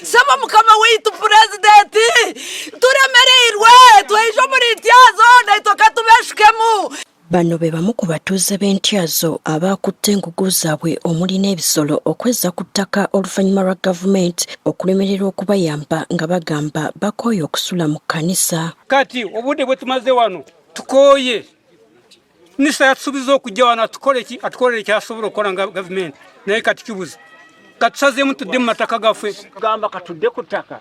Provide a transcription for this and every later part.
Saba mukama waitu purezidenti, turemereirwe twaija omuri Ntyazo naitwe katubeshukemu. Bano be bamu ku batuuze b'e Ntyazo abaakutte engugu zaabwe omuli n'ebisolo okwezza ku ttaka oluvannyuma lwa gavumenti okulemererwa okubayamba nga bagamba bakooye okusula mu kkanisa. Kati obudde bwe tumaze wano tukooye. Minisita yatusuubiza okujja wano atukole ki atukolere kyasobola okukola nga gavumenti naye kati kibuze. Katusazeemu tudde mu mataka gaffe. Tugamba katudde ku ttaka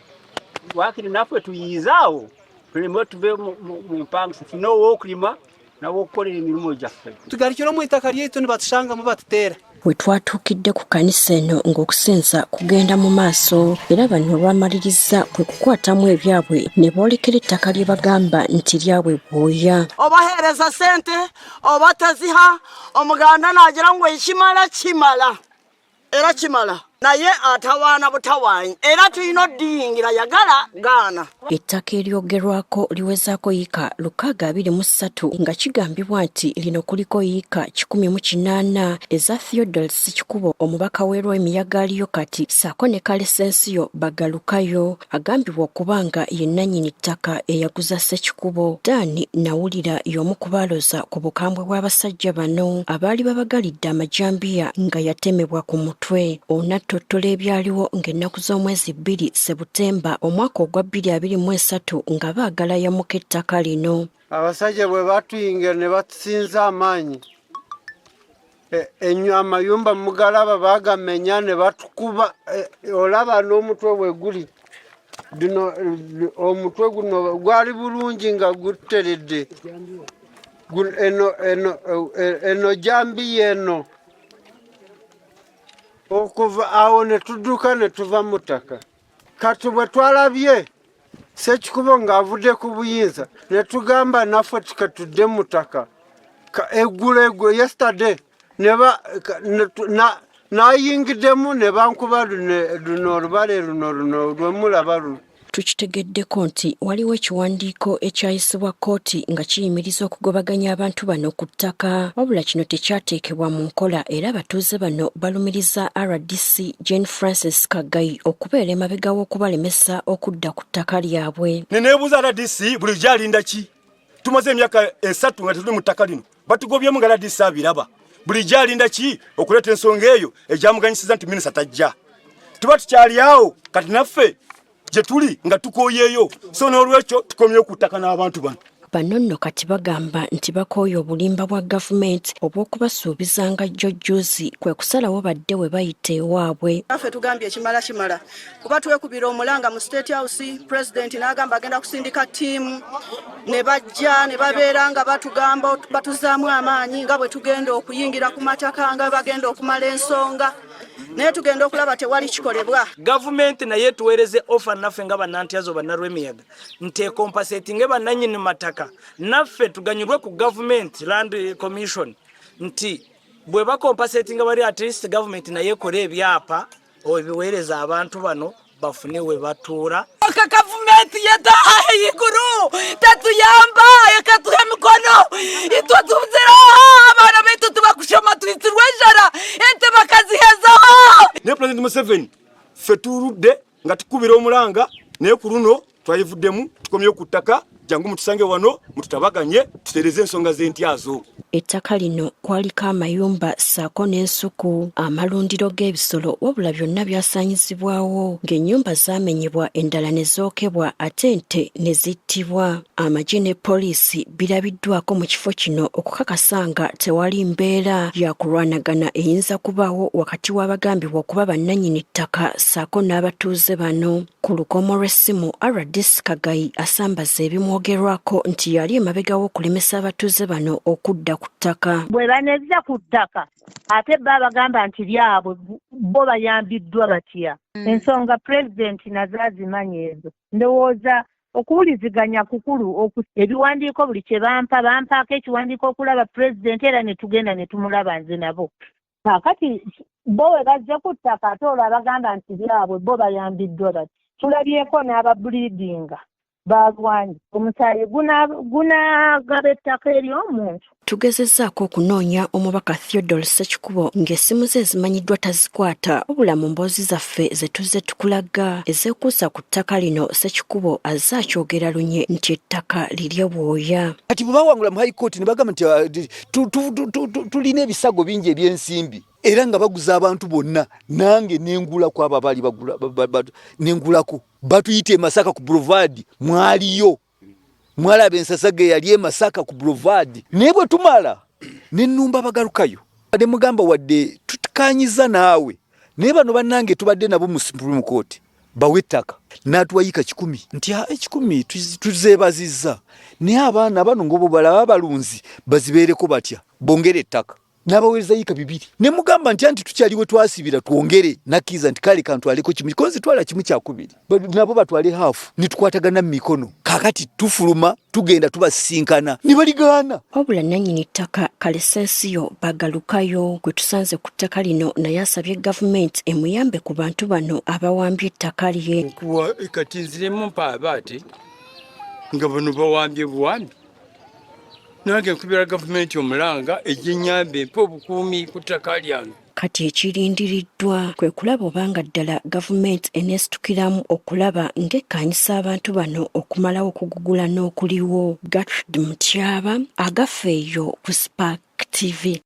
waakiri naffe tuyiizaawo tulime tuve mu mpangisa tufune ow'okulima n'awokukolera emirimu gyaffe. Tugarukire omu itaka ryaitu nibatushangamu batuteera. We twatuukidde ku kkanisa eno ng'okusinza kugenda mu maaso era bano olwamalirizza kwe kukwatamu ebyabwe ne boolekera ettaka lye bagamba nti lyabwe bwoya. Obaheereza sente oba taziha, Omuganda naagira ngu ekimala kimala era kimala naye atawaana butawaanyi era tulina odiyingira yagala gaana. Ettaka eryogerwako liwezaako yiika 623 nga kigambibwa nti lino kuliko yiika 108 eza Theodore Ssekikubo omubaka w'e Lwemiyaga aliyo kati ssaako ne Kalesensiyo Bagalukayo agambibwa okuba nga ye nnannyini ttaka eyaguza Ssekikubo. Dan Nawulira y'omu ku baaloza ku bukambwe bw'abasajja bano abaali babagalidde amajambiya nga yatemebwa ku mutwe. Ono attottola ebyaliwo ng'ennaku z'omwezi 2 Sebutemba omwaka ogwa 2023 nga baagala yamuka ettaka lino. Abasajja bwe batuyingira ne batusinza amaanyi, amayumba mugalaba bagamenya ne batukuba, olaba n'omutwe bwe guli. Dino, omutwe guno gwali bulungi nga guteredde. Eno jambiya eno. Okuva awo ne tudduka ne tuva mu ttaka. Kati bwe twalabye Ssekikubo ng'avudde ku buyinza ne tugamba naffe tukatudde mu ttaka. Eggulo eggulo yesterday ne ba, ka, ne tu, na, nayingiddemu ne bankuba luno olubale luno luno lwe mulaba luno. Tukitegeddeko nti waliwo ekiwandiiko ekyayisibwa kkooti nga kiyimiriza okugobaganya abantu bano ku ttaka, wabula kino tekyateekebwa mu nkola era abatuuze bano balumiriza RDC Jane Francis Kagayi okubeera emabega w'okubalemesa okudda ku ttaka lyabwe. Ne neebuuza RDC bulijjo alinda ki? Tumaze emyaka 3 nga tetuli mu ttaka lino, batugobyemu nga RDC abiraba. Bulijjo alinda ki okuleeta ensonga eyo egyamuganyisiza nti minisita tajja? Tuba tukyali awo kati naffe gye tuli nga tukooyeeyo, so n'olwekyo tukomyewo ku ttaka n'abantu bano. Bano nno kati bagamba nti bakooye obulimba bwa gavumenti obw'okubasuubizanga jjo jjuuzi kwe kusalawo badde we bayita ewaabwe. Naffe tugambye ekimala kimala kuba twekubira omulanga mu State House, President n'agamba agenda kusindika ttiimu ne bajja ne babeera nga batugamba batuzaamu amaanyi nga bwe tugenda okuyingira ku mataka nga bagenda okumala ensonga, naye tugenda okulaba tewali kikolebwa. Gavumenti naye etuweereze offer naffe nga bannantyazo bannalwemiyaga nti ekompansetinge bannannyini mataka naffe tuganyulwe ku gavumenti Land Commission nti bwe bakompansetinga bali at least gavumenti naye ekole ebyapa ebiweereza abantu bano bafune we batuula. Aka gavumenti yetaha iguru tetuyamba ekatuha emikono itwe tuzira abaana baitu tubakushoma twitirwe enjara ente bakazihezaho. Naye President Museveni ffe tuludde nga tukubira omulanga naye ku luno twayivuddemu tukomyewo ku ttaka, jangu mutusange wano mututabaganye tutereeze ensonga z'entyazo. Ettaka lino kwaliko amayumba ssaako n'ensuku, amalundiro g'ebisolo wabula byonna byasaanyizibwawo ng'ennyumba zaamenyebwa endala ne zookebwa ate ente ne zittibwa. Amagye ne poliisi birabiddwako mu kifo kino okukakasa nga tewali mbeera ya kulwanagana eyinza kubaawo wakati w'abagambibwa okuba bannannyini ttaka ssaako n'abatuuze bano. Ku lukomo lw'essimu, RDC Kagayi asambaza ebimwogerwako nti yali emabega w'okulemesa abatuuze bano okudda ku ttaka. Bwe banezza ku ttaka ate bo abagamba nti lyabwe bo bayambiddwa batya? Ensonga pulezidenti nazo azimanyi ezo. Ndowooza okuwuliziganya kukulu, ebiwandiiko buli kye bampa, bampaako ekiwandiiko okulaba pulezidenti era ne tugenda ne tumulaba nze nabo. Kaakati bo we bazze ku ttaka ate olwo abagamba nti lyabwe bo bayambiddwa bati. Tulabyeko n'ababuliidinga. Balwanye omusaayi gunaagaba ettaka ery'omuntu. Tugezezzaako okunoonya omubaka Theodore Ssekikubo ng'essimu ze ezimanyiddwa tazikwata, wabula mu mboozi zaffe ze tuzze tukulaga ezeekuusa ku ttaka lino, Ssekikubo azze akyogera lunye nti ettaka lirye bwoya. Kati bwe bawangula mu High Court ne bagamba nti tulina ebisago bingi eby'ensimbi era nga baguza abantu bonna, nange nengulako abo abaali bagula nengulako. Batuyita e Masaka ku Boulevard, mwaliyo mwalaba ensasage eyali e Masaka ku Boulevard. Naye bwe tumala ne nnumba bagalukayo ne mugamba wadde tutukanyiza naawe, naye bano bannange tubadde nabo mu Supreme Court, bawe ettaka. N'atuwa yiika 100 nti 100 tuzeebazizza, naye abaana bano ng'obo balaba abalunzi bazibeereko batya, bongere ettaka. N'abaweereza yiika 2 ne mugamba nti anti tukyali we twasibira, twongere. Nakkiriza nti kale kantwaleko kimu, konzi twala 1/2, nabo batwale half, ne tukwatagana mu mikono. Kaakati tufuluma tugenda tubasisinkana ne baligaana. Wabula nannyini ttaka Kalesensiyo Bagalukayo gwe tusanze ku ttaka lino naye asabye gavumenti emuyambe ku bantu bano abawambye ettaka lye. Kati nziremu mpaaba ate nga bano bawambye buwambi, nange nkubira gavumenti omulanga eginyambe empe obukuumi ku ttaka lyange. Kati ekirindiriddwa kwe kulaba obanga ddala gavumenti eneesitukiramu okulaba ng'ekkaanyisa abantu bano okumalawo okugugula n'okuliwo. Gertrude Mutyaba, Agafeeyo ku Spark TV.